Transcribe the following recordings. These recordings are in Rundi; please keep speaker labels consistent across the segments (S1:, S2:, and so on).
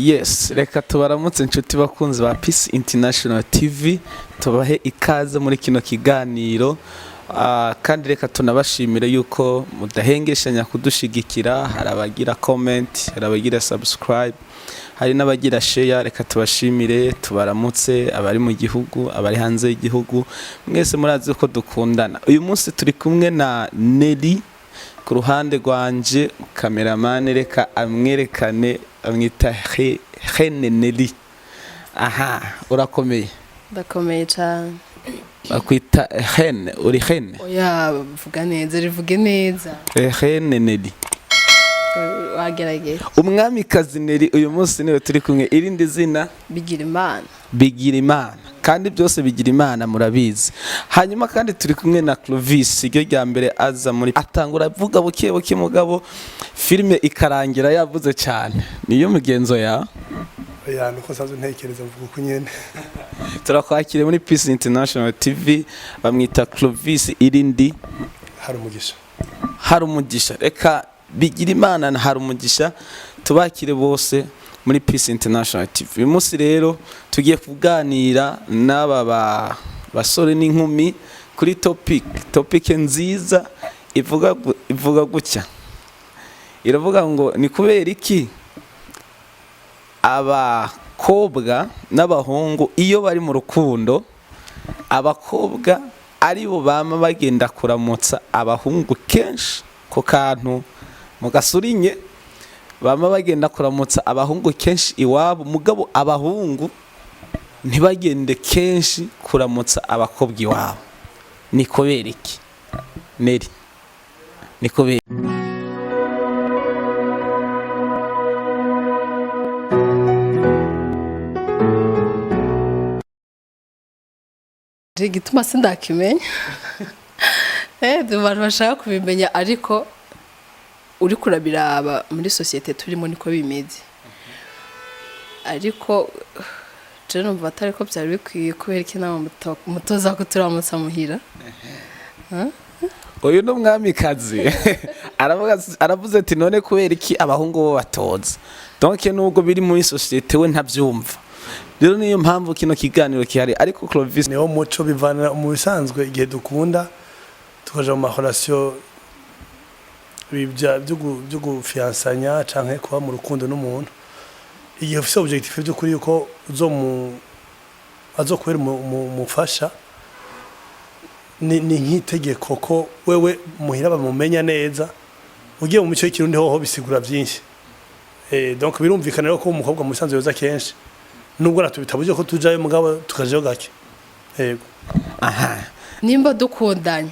S1: Yes, reka tubaramutse inshuti bakunzi ba Peace International TV, tubahe ikaze muri kino kiganiro. Kandi reka tunabashimire yuko mudahengeshanya kudushigikira. Hari abagira comment, hari abagira subscribe, hari n'abagira share. Reka tubashimire, tubaramutse, abari mu gihugu, abari hanze y'igihugu, mwese murazi ko dukundana. Uyu munsi turi kumwe na Nelly ku ruhande rwanje, cameraman reka amwerekane, amwita Hene Nelly. Aha, urakomeye?
S2: Ndakomeye cyane.
S1: Bakwita Hene, uri Hene?
S2: Oya, vuga neza, rivuge neza.
S1: Hene Nelly.
S2: Wagerageza.
S1: Umwamikazi Nelly uyu munsi niwe turi kumwe. Irindi zina?
S2: Bigira Imana.
S1: Bigira Imana, kandi byose bigira Imana, murabizi. Hanyuma kandi turi kumwe na Clovis, iryo rya mbere aza muri, atangura avuga buke buke, mugabo filime ikarangira yavuze cyane. Niyo mugenzo ya
S3: Oya, nuko nsanzwe ntekereza, mvuga uko nyene.
S1: Turakwakiriye muri Peace International TV. Bamwita Clovis, irindi?
S3: Hari umugisha.
S1: Hari umugisha. Reka bigira Imana na hari umugisha tubakire bose muri Peace International TV. Uyu munsi rero tugiye kuganira n'aba basore n'inkumi kuri topic nziza ivuga gutya, iravuga ngo ni kubera iki abakobwa n'abahungu iyo bari mu rukundo, abakobwa aribo bama bagenda kuramutsa abahungu kenshi. Ku kantu mugasurinye, bama bagenda kuramutsa abahungu kenshi iwabo, mugabo abahungu ntibagende kenshi kuramutsa abakobwa iwabo. Ni kubera iki, Neri? Ni kubera
S2: Igituma sindakimenya, abantu bashaka kubimenya, ariko uri kurabiraba muri sosiyete turimo niko bimeze. Ariko je numva atari ko byari bikwiye. Kubera iki nama mutoza ko turamutsa muhira?
S1: Uyu ni umwamikazi, aravuze ati none kubera iki abahungu bo batoza? Donc nubwo biri muri sosiyete, we ntabyumva. Rero niyo mpamvu kino kiganiro gihari. Ariko Clovis?
S3: Niwo muco bivana mu bisanzwe. Igihe dukunda tukaja mu ma relation byo gufiansanya canke kuba mu rukundo n'umuntu, igihe ufise objectif by'ukuri yuko uzomu azokubera umufasha, ni nk'itegeko ko wewe muhira bamumenya neza. Ugiye mu mico y'ikirundi hoho bisigura byinshi. Donc birumvikana rero ko umukobwa mu bisanzwe yoza kenshi, nubwo natwe bitabujije ko tujayo, mugabo tukajayo gake, yego.
S1: Aha.
S2: Nimba dukundanye,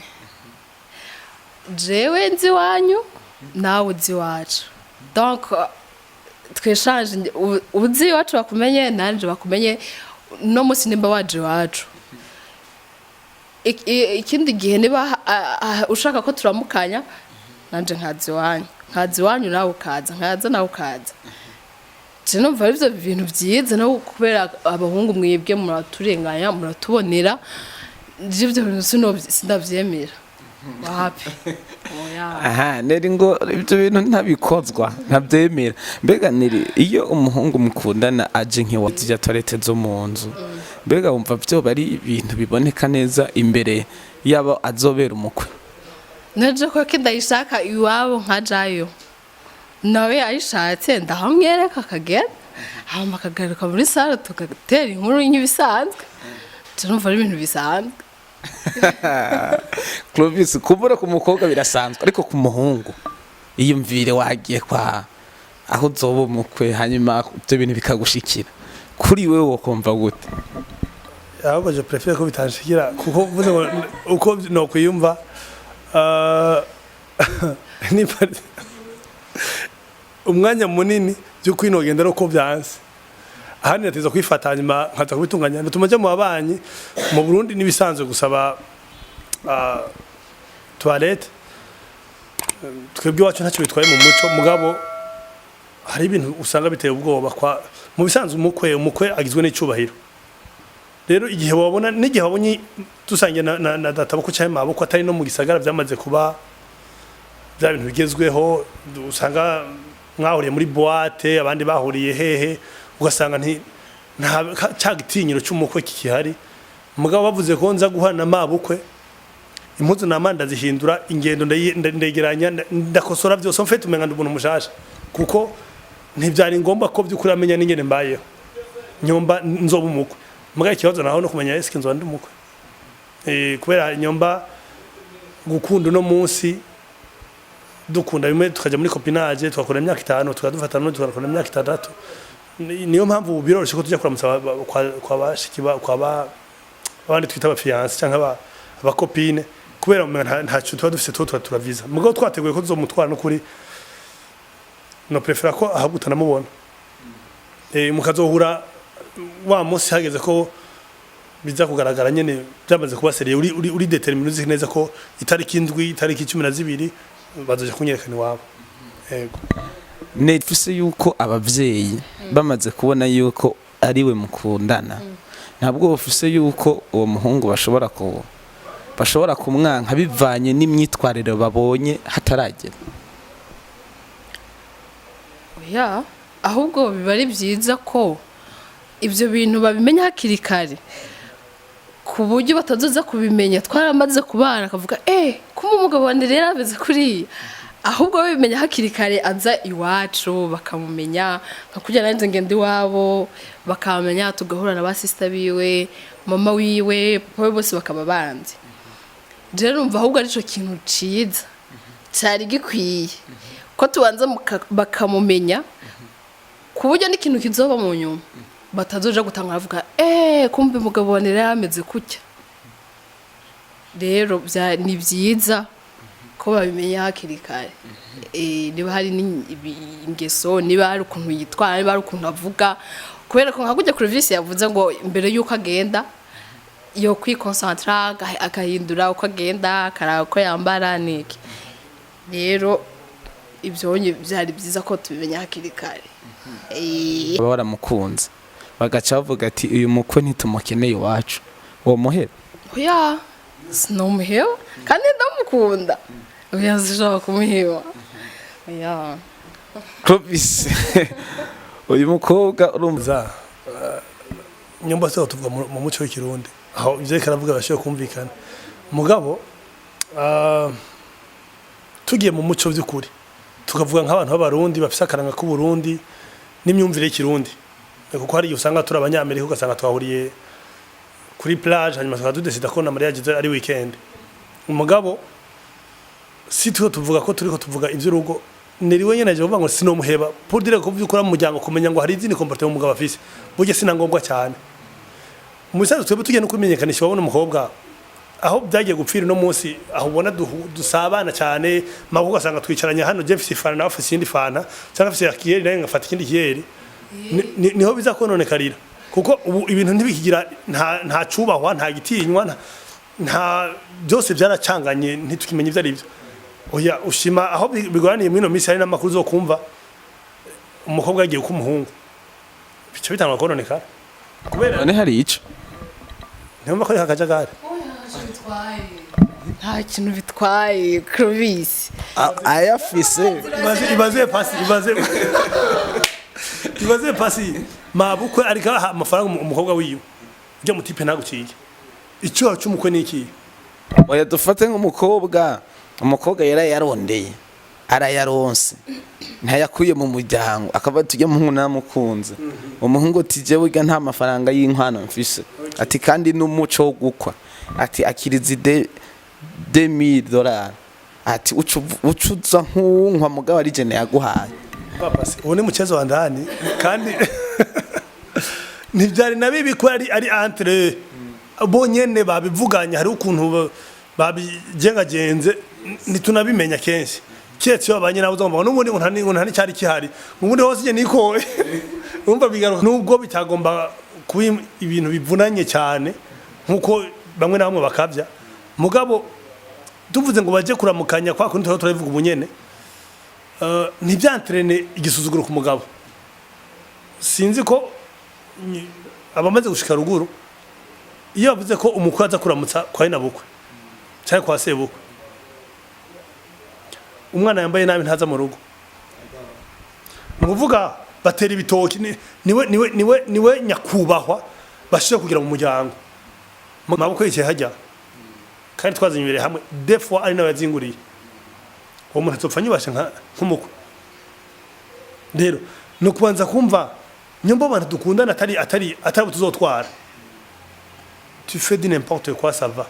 S2: jewe nzi iwanyu, nawe uzi iwacu, donc tweshanje, uzi iwacu bakumenye, nanje bakumenye. No munsi nimba waje iwacu, ikindi gihe niba ushaka ko turamukanya, nanje nkaza iwanyu, nkaza iwanyu, nawe ukaza, nkaza nawe ukaza. Je numva ari byo bintu byiza. No kubera abahungu mwebwe muraturenganya, muratubonera. Je ibyo bintu sindavyemera, wapi, oya.
S1: Aha, Neri ngo ibyo bintu ntabikozwa, ntabyemera. Mbega Neri, iyo umuhungu mukundana aje nk'iwa zijya toilette zo mu nzu, mbega wumva byoba ari ibintu biboneka neza imbere yaba azobera umukwe?
S2: Naje ko ndayishaka iwabo nkajayo, nawe ayishatse ndahamwereka, akagenda, hama akagaruka muri salle, tugatera inkuru nk'ibisanzwe. Je numva ari ibintu bisanzwe.
S1: Clovis, kubura ku mukobwa birasanzwe, ariko ku muhungu, iyumvire wagiye kwa aho uzoba umukwe, hanyuma ibyo bintu bikagushikira, kuri wewe wokumva gute?
S3: Ahubwo je préfère ko bitanshikira, kuko uvuze ngo uko nokwiyumva, nimba umwanya munini by'ukuri nogenda ari uko byanse, ahandi nateza kwifata, hanyuma nkaza kubitunganya. Bituma njya mu babanyi. Mu Burundi n'ibisanzwe gusaba toilette. Twebwe iwacu ntacyo bitwaye mu muco, mugabo hari ibintu usanga biteye ubwoba. Kwa mu bisanzwe umukwe agizwe n'icyubahiro. Rero igihe wabona n'igihe wabonye dusangiye na databukwe cyangwa mabukwe, atari no mu gisagara, byamaze kuba bya bintu bigezweho, usanga mwahuriye muri boîte, abandi bahuriye hehe. Ugasanga nti nta ca gitinyiro c'umukwe kikihari. Mugabo bavuze ko nza guhana mabukwe, impuzu nama ndazihindura, ingendo ndegeranya, ndakosora byose. En fait, umenga ndi umuntu mushasha, kuko ntibyari ngombwa ko by'ukuri amenya n'ingene mbayeho nyomba nzoba umukwe. Mugabo ikibazo naho no kumenya eske nzoba ndi umukwe, kubera nyomba gukunda uno munsi dukunda bimwe, tukaja muri copinage, tugakora imyaka 5, tukadufata no tugakora imyaka 6. Niyo mpamvu ubu biroroshye ko tujya kuramutsa kwa bashiki kwa ba abandi twita aba fiancés cyangwa aba copines, kubera umenga ntaco tuba dufise, tuba turaviza. Mugabo twateguye ko tuzomutwara, no kuri no préféra ko ahubwo utanamubona, mukazohura wa munsi hageze ko biza kugaragara nyene byamaze kuba sérieux, uri déterminé, uzi neza ko itariki 7, itariki 12 bazoja kunyerekana iwabo. Yego.
S1: Nefuse yuko abavyeyi bamaze kubona yuko ariwe mukundana, ntabwo bafise yuko uwo muhungu bashobora kumwanka bivanye n'imyitwarire babonye hataragera?
S2: Oya, ahubwo biba ari byiza ko ibyo bintu babimenya hakiri kare, ku buryo batazoza kubimenya twaramaze kubana, akavuga: "Eh, kuma umugabo wanjye rero ameze kuriya." Ahubwo babimenya hakiri kare, aza iwacu bakamumenya, nka kurya nanjye ngenda iwabo bakamenya, tugahura na ba sister biwe, mama wiwe, papa we, bose bakaba banzi. Rero numva ahubwo arico kintu ciza cyari gikwiye ko tubanza bakamumenya, ku buryo n'ikintu kizoba mu nyuma batazoja gutanga bavuga: "Eh, kumbe umugabo wanjye rero ameze kutya." Rero ni byiza ko babimenya hakiri kare. Niba hari ingeso, niba hari ukuntu yitwara, niba hari ukuntu avuga, kubera ko nka kujya Clovis yavuze ngo imbere y'uko agenda yo kwiconcentra, agahindura uko agenda, akaraba uko yambara niki. Rero ibyo byari byiza ko tubimenya hakiri kare.
S1: Baba baramukunze, bagaca bavuga ati: "Uyu mukwe ntitumukeneye iwacu." Uwo muheba?
S2: Oya, sinumuheba kandi ndamukunda. Oya, sinshobora kumuheba, oya.
S1: Clovis, uyu mukobwa urumva?
S3: Za nyumba se tuvuga mu muco w'ikirundi, aho ivyo ariko aravuga bashoboye kumvikana. Mugabo tugiye mu muco by'ukuri, tukavuga nk'abantu b'Abarundi bafise akaranga k'Uburundi n'imyumvire y'ikirundi, kuko hari igihe usanga turi Abanyamerika, ugasanga twahuriye kuri plage, hanyuma tukaba tudécida ko na mariage ari weekend. Umugabo si twe tuvuga ko turiko tuvuga ivy'urugo, niriwe nyene aje kuvuga ngo sinomuheba pour dire ko vyukora mu muryango, kumenya ngo hari izindi comportement umugabo afise, burya sina ngombwa cyane. Mu bisanzwe twebwe tugiye no kumenyekanisha, wabona umukobwa aho byagiye gupfira uno munsi, aho ubona dusabana cyane mako, ugasanga twicaranye hano, je mfise ifana, nawe afise iyindi fana, cyangwa afise akiyeri nawe ngafata ikindi kiyeri. Niho biza kononekarira, kuko ubu ibintu ntibikigira nta cubahwa, nta gitinywa, nta byose byaracanganye, ntitukimenya ivyo ari byo. Oya, ushima aho bigoraniye muri ino minsi, hari n'amakuru zo kumva umukobwa yagiye kumuhungu, bica bitangwa kononekara kubera
S1: None hari ico?
S3: Ntibumva ko ari akajagari.
S2: Nta kintu bitwaye, Clovis.
S1: Ayafise.
S3: Ibaze pasi, ibaze pasi mabukwe ariko aha amafaranga umukobwa wiwe ujya mutipe ntaguciye icyo cy'umukwe ni iki?
S1: Oya, dufate nk'umukobwa, umukobwa yari yarondeye, arayaronse, ntayakuye mu muryango, akaba tujya muhungu namukunze, umuhungu ati: "Jewe burya nta mafaranga y'inkwano mfise," ati: "Kandi n'umuco wo gukwa," ati: "Akiriza ide $2000," ati: "Ucuza nk'uwunkwa mugabo ari jene yaguhaye."
S3: Pasi ubu ni mchezo wa ndani, kandi ntibyari na bibi ko ari entre bonyene babivuganye. Hari ukuntu babigengagenze, ntitunabimenya kenshi, keretse iyo babanye nabo uzumva n'ubundi ngo nta n'icyari gihari ubundi hose njye niko urumva bigaruka, nubwo bitagomba kuba ibintu bivunanye cyane nkuko bamwe na bamwe bakabya. Mugabo tuvuze ngo baje kuramukanya kwa kundi tuba turabivuga ubunyene, ntibyantrene igisuzuguro ku mugabo. Sinzi ko abamaze gushika ruguru, iyo bavuze ko umukwe aza kuramutsa kwa nyina bukwe cyangwa kwa sebukwe, umwana yambaye nabi ntaza mu rugo. Ni ukuvuga Batera ibitoki, niwe nyakubahwa bashobora kugira mu muryango. Mabukwe yicaye hajya kandi twazanye hamwe, des fois ari nawe yazinguriye. Uwo muntu azopfa nyubashe nk'umukwe. Rero ni ukubanza kumva nyumva abantu dukundana, atari abo tuzotwara. Tu fais du n'importe quoi, ça va.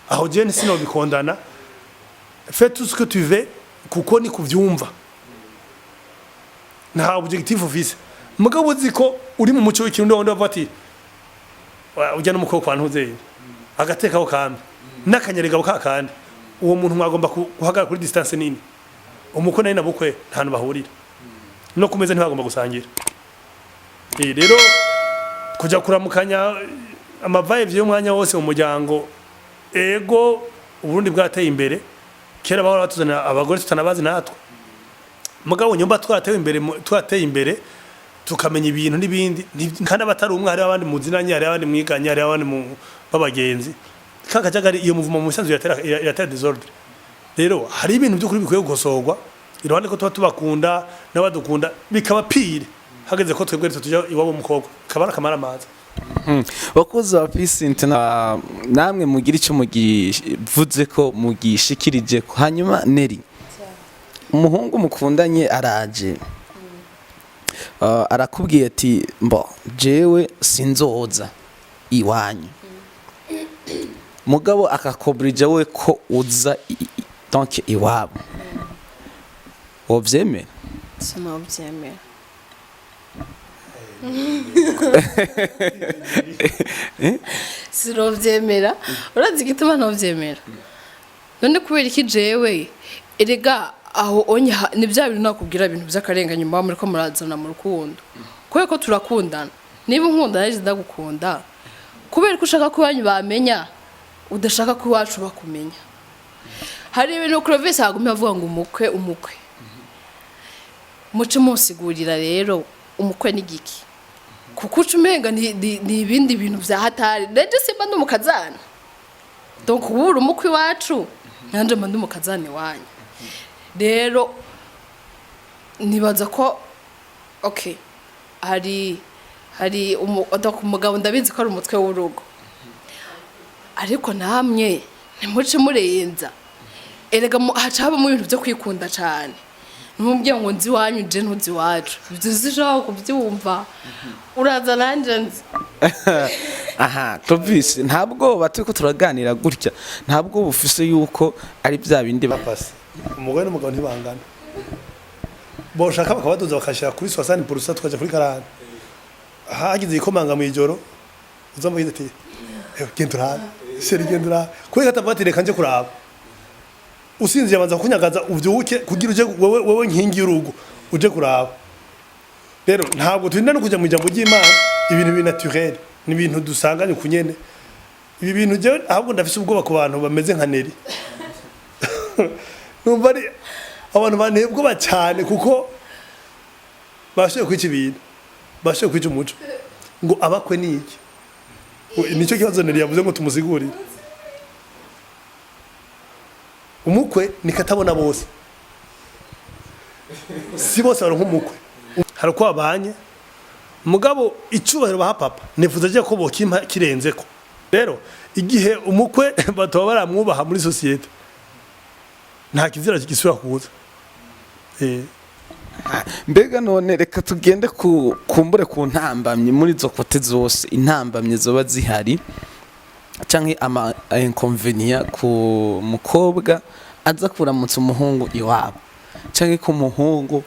S3: Aho jewe sinobikondana. Fais tout ce que tu veux, kuko ni kuvyumva, nta objectif ufise. Mugabo uzi ko uri mu muco w'ikirundi, wundi bavuga ati: "Ujya n'umukobwa kwa ntuzeye agatekaho kambi n'akanyarigabo ka kandi." Uwo muntu mwagomba guhagarara kuri distance nini. Umukwe nari nabukwe nta hantu bahurira, no ku meza ntibagomba gusangira. Rero kujya kuramukanya amavaye y'umwanya wose mu muryango, ego, Uburundi bwateye imbere. Kera bahora batuzanira abagore tutanabazi natwe. Mugabo nyumba twateye imbere, twateye imbere, tukamenya ibintu n'ibindi. Kandi abatari umwe, hari abandi muzinanye, hari abandi mwiganye, hari abandi mu b'abagenzi. Ka kajagari, iyo muvumo mu bisanzwe iratera désordre. Rero hari ibintu by'ukuri bikwiye gukosorwa, iruhande ko tuba tubakunda n'abadukunda, bikaba pire hageze ko twebwe tuja iwabo w'umukobwa, kaba ari akamaramaza.
S1: Bakozi ba Peace Interna, namwe mugira icyo mugivuze ko mugishikirije ko. Hanyuma Neri, umuhungu mukundanye araje, arakubwiye ati: "Mbo jewe sinzoza iwanyu," mugabo akakobrija we ko uza donc iwabo, wovyemera?
S2: Sinobyemera. Sinobyemera. Urazi igituma ntobyemera? None kubera iki jewe? Erega aho onya ni bya bintu nakubwira, ibintu by'akarengane muba muri ko murazana mu rukundo. Kubera ko turakundana, niba unkunda nanjye ndagukunda, kubera ko ushaka ko iwanyu bamenya, udashaka ko iwacu bakumenya. Hari ibintu Clovis yagumye avuga ngo umukwe, umukwe. Muce musigurira rero, umukwe ni giki? Kuko uca umenga ni ibindi bintu vya hatari. Reje simba ndi umukazana, donc ubura umukwe iwacu, nanje mba ndi umukazana iwanyu. Rero nibaza ko okay, hari donc umugabo ndabizi ko ari umutwe w'urugo, ariko namwe ntimuce murenza. Erega haca habamo ibintu byo kwikunda cane. Ntumubwiye ngo nzi iwanyu, je ntuzi iwacu, ivyo sinshobora kuvyumva. Uraza nanje nzi.
S1: Aha Clovis, nta bwoba, turiko turaganira gutya, nta bwoba ufise yuko ari bya bindi
S3: Pasi umugore n'umugabo ntibangana. Boshaka bakabaduza bakashira kuri 60%, tukaja kuri 40. Hagize ikomanga mu ijoro, uzamubwira ati: "Ewe, genda urabe chéri, genda urabe." Kubera katavuga ati: "Reka nje kuraba." Usinziye abanza kunyagaza uvyuke kugira uje wewe nkingi y'urugo uje kuraba. Rero ntabwo turinda no kuja mu ijambo ry'Imana, ibintu bi naturel, ni ibintu dusanganye kunyene. Ibi bintu jewe ahubwo ndafise ubwoba ku bantu bameze nka Neri. Numva ari abantu banteye ubwoba cyane, kuko bashoboye kwica ibintu, bashoboye kwica umuco. Ngo abakwe ni iki? Nicyo kibazo Neri yavuze ngo tumusigurire. Umukwe ni katabona bose, si bose baronka umukwe. Hari uko babanye, mugabo icubahiro baha papa nifuza je ko bokimpa kirenzeko. Rero igihe umukwe batoba baramwubaha muri société, nta kizira gisubira kuza.
S1: Mbega none reka tugende ku kumbure ku ntambamyi muri izo côté zose, intambamyi zoba zihari canke ama inconvénients ku mukobwa aza kuramutsa umuhungu iwabo, canke ku muhungu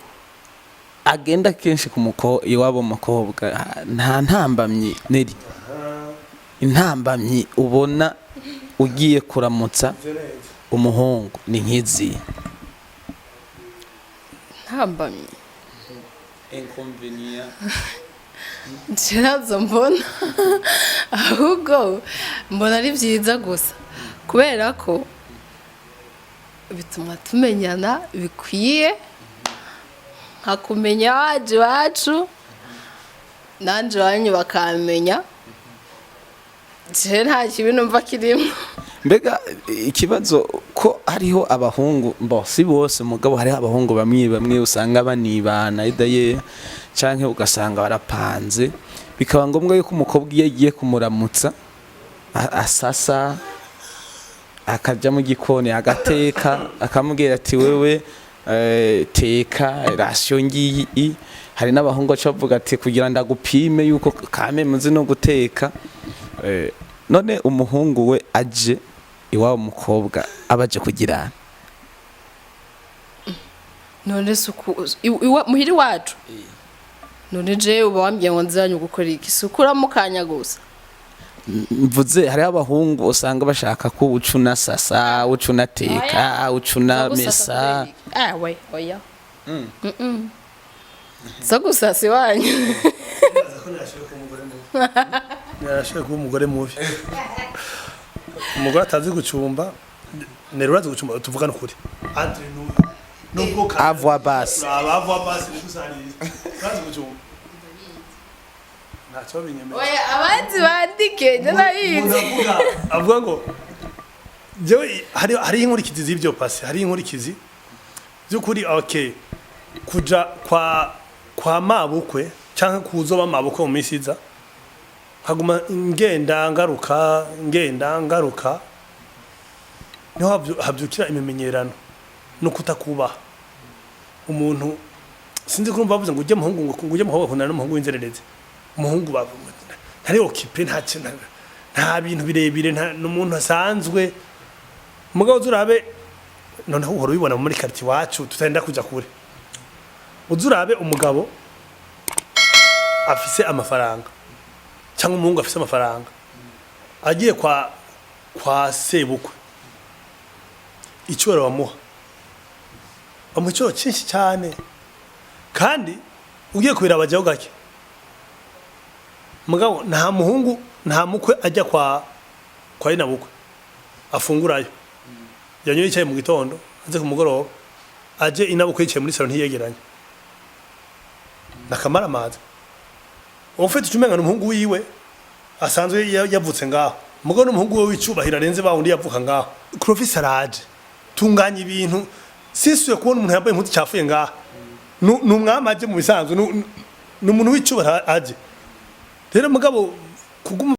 S1: agenda kenshi ku muko iwabo mukobwa. Nta ntambamyi Neri, intambamyi ubona ugiye kuramutsa umuhungu ni nk'izi?
S2: Ntambamyi?
S1: Inconvénient.
S2: Ntazo mbona, ahubwo mbona ari byiza gusa, kubera ko bituma tumenyana bikwiye, nkakumenya waje iwacu, nanjye iwanyu bakamenya. Je nta kibi numva kirimo.
S1: Mbega ikibazo ko hariho abahungu, mbo si bose, mugabo hariho abahungu bamwe bamwe usanga banibana idaye, canke ugasanga barapanze, bikaba ngombwa yuko umukobwa iyo agiye kumuramutsa asasa, akaja mu gikoni agateka, akamubwira ati: "Wewe teka ration ngiyi." Hari n'abahungu baca bavuga ati: "Kugira ndagupime yuko kame muzi no guteka." None umuhungu we aje iwabo mukobwa abaje kugira?
S2: None suku muhiri wacu, none je uba wambwiye ngo nzanyu gukora iki? Sukura mukanya gusa.
S1: Mvuze hariho abahungu usanga bashaka ko uca unasasa, uca unateka, uca unamesa.
S2: Ah we, oya. So gusasa iwanyu.
S3: Yarashoboye kuba umugore mubi, umugore atazi gucumba. Nero urazi gucumba? Tuvugane ukuri. Entre nous, nubwo
S1: À voix basse.
S3: À voix basse, ntikusarire. Urazi gucumba? Ntacyo binyemeye.
S2: Oya, abandi bandike, njye
S3: Umuntu
S2: ndabizi.
S3: avuga ngo jewe hari inkurikizi z'ibyo pasi, hari inkurikizi by'ukuri. Okay, kuja kwa mabukwe canke kuzoba mabukwe mu minsi iza, nkaguma ngenda ngaruka, ngenda ngaruka, niho havyukira imimenyerano no kutakubaha umuntu. Sinzi kurumva bavuze ngo ujye muhungu, ngo ujye muhungu akundana n'umuhungu w'inzererezi, umuhungu bavuga ntari occupé, nta bintu birebire, nta n'umuntu asanzwe. Mugabo uzurabe noneho uhora ubibona muri quartier iwacu, tutagenda kuja kure, uzurabe umugabo afise amafaranga cyangwa umuhungu afise amafaranga agiye kwa sebukwe, icyubahiro bamuha icyubahiro cyinshi cyane, kandi ugiye kubiraba bajyaho gake. Mugabo nta muhungu, nta mukwe ajya kwa nyinabukwe afungurayo, yanyoye icyayi mu gitondo, aze ku mugoroba aje inabukwe yicaye muri salon, ntiyegeranye nakamaramaza. Ufite icyo umenga n'umuhungu wiwe asanzwe yavutse ngaho, mugabo n'umuhungu we w'icubahiro arenze ba wundi yavuka ngaho. Clovis araje tunganya ibintu, sisuye kubona umuntu yambaye impuzu cyafuye ngaha. Ni umwami aje mu bisanzwe, ni umuntu w'icubahiro aje rero, mugabo kuguma